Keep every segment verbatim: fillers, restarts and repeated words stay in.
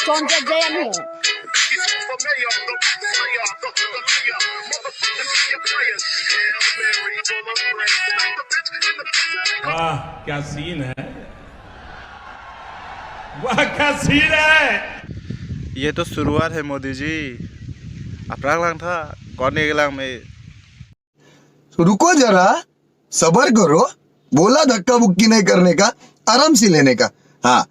कौन जज है या नहीं? वाह, क्या सीन है। वाह, क्या सीन है। ये तो शुरुआत है मोदी जी। अपराध lang tha, कौन ये lang में। रुको जरा, सबर करो, बोला धक्का मुक्की नहीं करने का, आराम से लेने का। हाँ।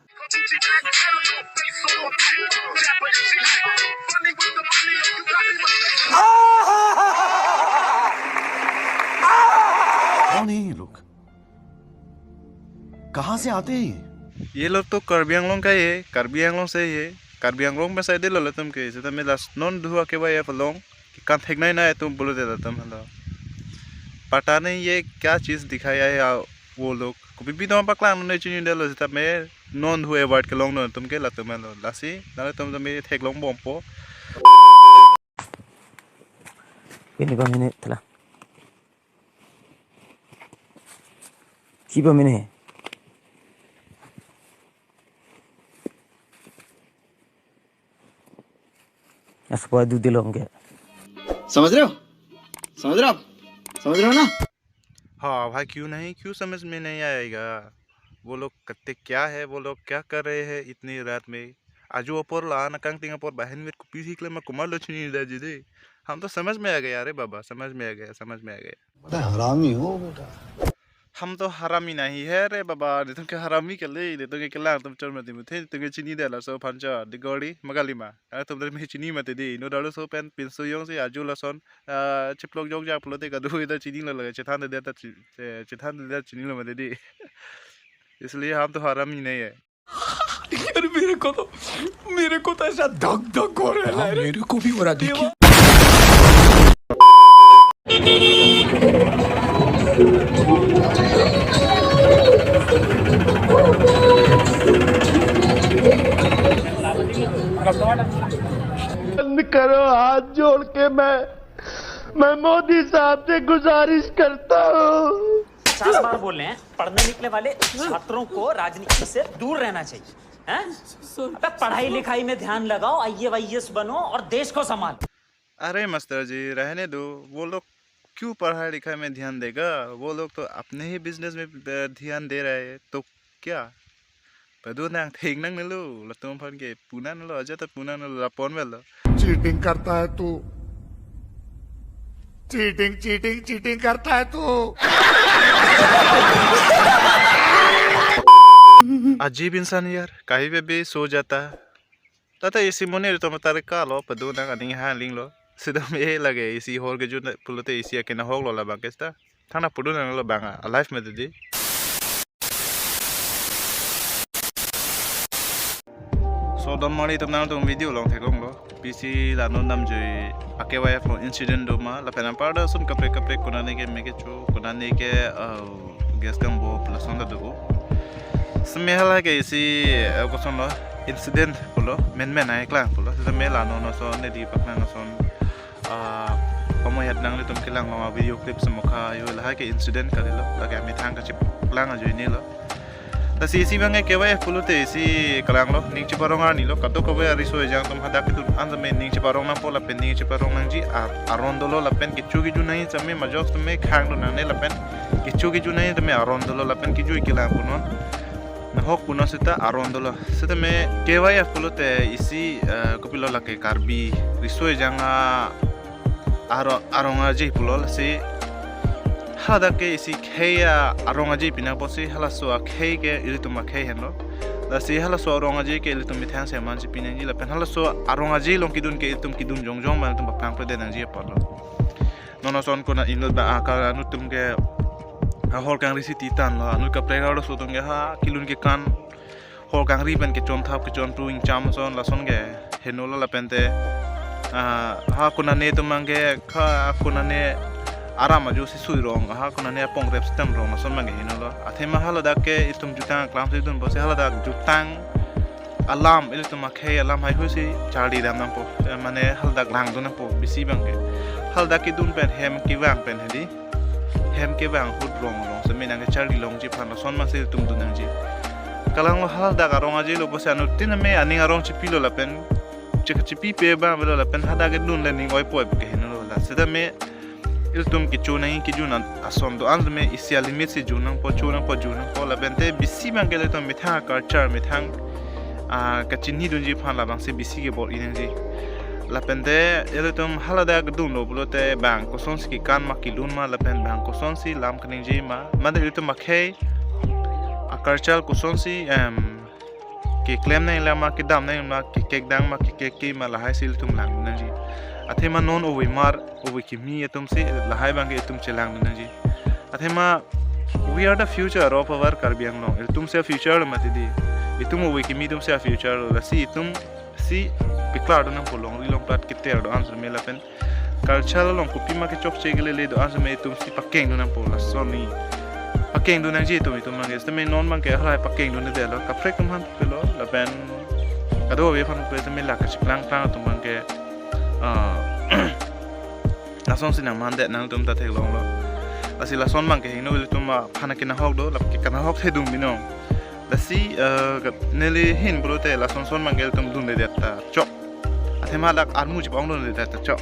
कौन है ये लोग? कहाँ से आते हैं ये? ये लोग तो कार्बी आंगलोंग का ही है, कार्बी आंगलोंग से ही है। कार्बी आंगलोंग में शायद ये लोग तुम के, इसे तो मैं last non dua ke ba ya pelong, कि kan thek nai nai tum bulu de tum halo. पता नहीं ये क्या चीज दिखाया है, आ, वो लोग। Kopi pi doma paklang non chinidetlo seta me non hu award kelong non tum ke latum halo. Lasi, nang tum tum me theklong bompo. Ini ba mene tela. Ki ba mene. Aspa du dilong ke. समझ रहे हो? समझ रहे हो आप? समझ रहे हो ना? हाँ भाई, क्यों नहीं, क्यों समझ में नहीं आएगा? वो लोग करते क्या है, वो लोग क्या कर रहे हैं इतनी रात में? Ajo apor la-an akangting apor bahen mit kopi si klem ma komatlo chinidetji de. हम तो समझ में आ गया, अरे बाबा, समझ में आ गया, समझ में आ गया। बड़ा हरामी हो बेटा। हम तो हरामी नहीं है रे बाबा, netum ke harami kali, netum ke kelang tum chor mati muthe, netum ke chinidetlo laso aphan chor, di gori, magalima. Ang tum dari me chini mati di, no dalo so pen pinso jongsi ajo lason, ah, chiplok jok jak pulote kadu ita chinilo lage, chethandedet ta chi-, che-, chethandedet chinilo mati di. इसलिए हम तो हरामी नहीं है। यार, मेरे को तो, मेरे को तो ऐसा धक धक हो रहा है हाँ, रे। मेरे को भी हो रहा, देखिए। बंद करो, हाथ जोड़ के मैं, मैं मोदी साहब से गुजारिश करता हूँ। पचास बार बोल रहे हैं, पढ़ने निकले वाले छात्रों को राजनीति से दूर रहना चाहिए, हैं? अबे पढ़ाई लिखाई में ध्यान लगाओ, आईएएस वाईएएस बनो और देश को संभालो। अरे मास्टर जी, रहने दो, वो लोग क्यों पढ़ाई लिखाई में ध्यान देगा? वो लोग तो अपने ही बिजनेस में, अ, ध्यान दे रहे हैं, तो क्या? Padonang, theklongnelo, latum aphan ke punanlo, ajat ta punanlo, lapon velo. Cheating करता है तू, चीटिंग, चीटिंग, चीटिंग करता है तू। अजीब इंसान यार, कहीं पे भी सो जाता है। Tata isi monit tum tarik kalo, padonang aning ha linglo. Seta me lake isi hor kejun pulote isi akin ahoklo labang ke seta. Thana padonanglo bang a, alive mati di. So dom mari tum nangtum video along theklonglo. Pisi la non damjoi a-K Y F along incident doma, lapen anparta ason kaprek kaprek konane ke me kecho, konane ke, uh, gas kangbo lason ta do. Seme halake isi, eh, kosonlo, incident pulo, menmen ai klang pulo. Seta me la non ason, ne di paklang ason. Ah, pamo yat nanglitum kelang long a-video clip semokha yo, lahai ke incident kalilo, lake amethang kachiplang ajoinelo. Lasi isi abang ke K Y F pulote isi kalanglo, ning cheparong arnilo, kadokave ariso ejang atum hadak kedun an tame ning cheparong nangpo lapen ning cheparong nangji ar-, aron dolo lapen kecho kejun nangji tame majok tame khang do nangne lapen kecho kejun nangji tame aron dolo lapen kejui kelang punon. Nahok punon seta aron dolo. Setame K Y F pulote isi, eh, kopilo lake Karbi riso ejang a aro-, arong aje pulo lasi hadak ke isi khei a arong aje pinangpo si halaso akhei ke ilitum akhei henlo. Lasi halaso arong aje ke ilitum methang seman si pinangji lapen halaso arong aje along kedun ke ilitum kedun jongjong ma ilitum paprang pede nangji apotlo. Non ason konat inut ba aka anut atum ke ahor kangri si titanlo, anut kaprek arloso atum ke ha kelun kekan hor kangri pen kechon thap kechon pru ingcham ason lason ke henolo lapente, ah, ha konane atum abang ke ha konane aram ajo si sui rong, ha konane apong rep stem rong lason abang ke henolo. Athema haladak ke itum jutang aklam si dunpo si haladak jutang alam ilitum akhei alam haihui si charli dam nangpo, eh, mane haladak langdun nangpo bisi abang ke. Haladak kedun pen hem kevang pen hedi. Hem kevang ahut rong rong seme nang kecharli longji aphan lason abang si itum dun nangji. Kalanglo haladak arong ajelo pusi anuttin tame aning arong chipilo lapen chek chipipe abang avelo lapen hadak kedun le ning oipoi pu kehingno la. Setame ilitum kecho nangji kejun an ason do-an tame isi alimit si jun nangpo, cho nangpo, jun nangpo, lapente bisi abangke ilitum methang culture, methang, ah, kachinidunji aphan labangsi bisi kebor-i nangji. Lapente ilitum haladak dunlo pulote bang kosonsi kekan ma, kelun ma, lapen bang kosonsi lam kaningje ma, mate ilitum akhei a-culture kosonsi, em, keklem nangji ma, kedam nangji ma, kekekdang ma, kekeke ma, lahai si ilitum lang nangji. Athema non ove mar, ove kimi atumsi lahai abangke itum chelang nangji. Athema we are the future of our Karbi Anglong. Itumsi future lo mati di. Itum ove kimi atumsi future lo. Lasi itumsi paklardun nangpo, longri longplat keter do-an tame lapen culture along kopima kechokche kelele do-an tame itumsi pakengdun nangpo, lasonni pakengdun nangji itum, itum abangke. Setame non abangke halahai pakengdundedetlo, kaprek atum aphan pupelo lapen kadokave aphan pupe tame la kachiplang plang atum abangke, ah, lasonsi nangmandet nangtum ta theklonglo. Lasi lason abangke hingno ilitum aphan kenahok do, lap ke kanahok thedung binong. Lasi, eh, ka-, neli hin pulote lason son abangke ilitum dundedet ta chok. Athema dak armu chipongdundedet ta chok.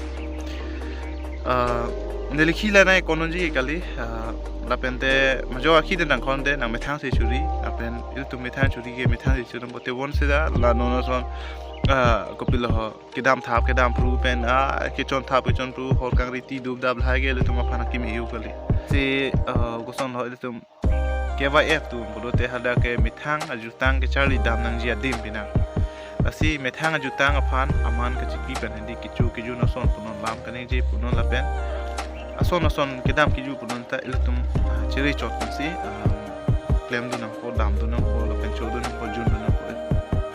Eh, neli khi la nai kononji kali, eh, lapente majo akhi den nang konde nang methang si churi, lapen ilitum methang churi ke methang si churi pote won sida la non ason, eh, kopilo ho, kedam thap kedam phru pen, ah, kechon thap kechon phru, hor kangri ti dup dap lahai ke ilitum aphan akimi hiu kali. Si, eh, koson ho ilitum K Y F atum pulote hadak ke methang ajutang kecharli dam nangji adim pinang. Lasi methang ajutang aphan aman kachipi pen hedi kecho kejun ason punon, lam kaningje punon lapen ason ason kedam keju punon ta ilitum, ah, chiri chot si, ah, klemdun nangpo, damdun nangpo, lapen chodun nangpo, jundun nangpo.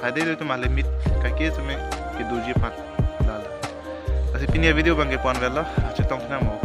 Hadi ilitum alimit kaike tame kedoji aphan. Lala. Lasi pini avideo abangke pu-an avelo, chetong nang mo.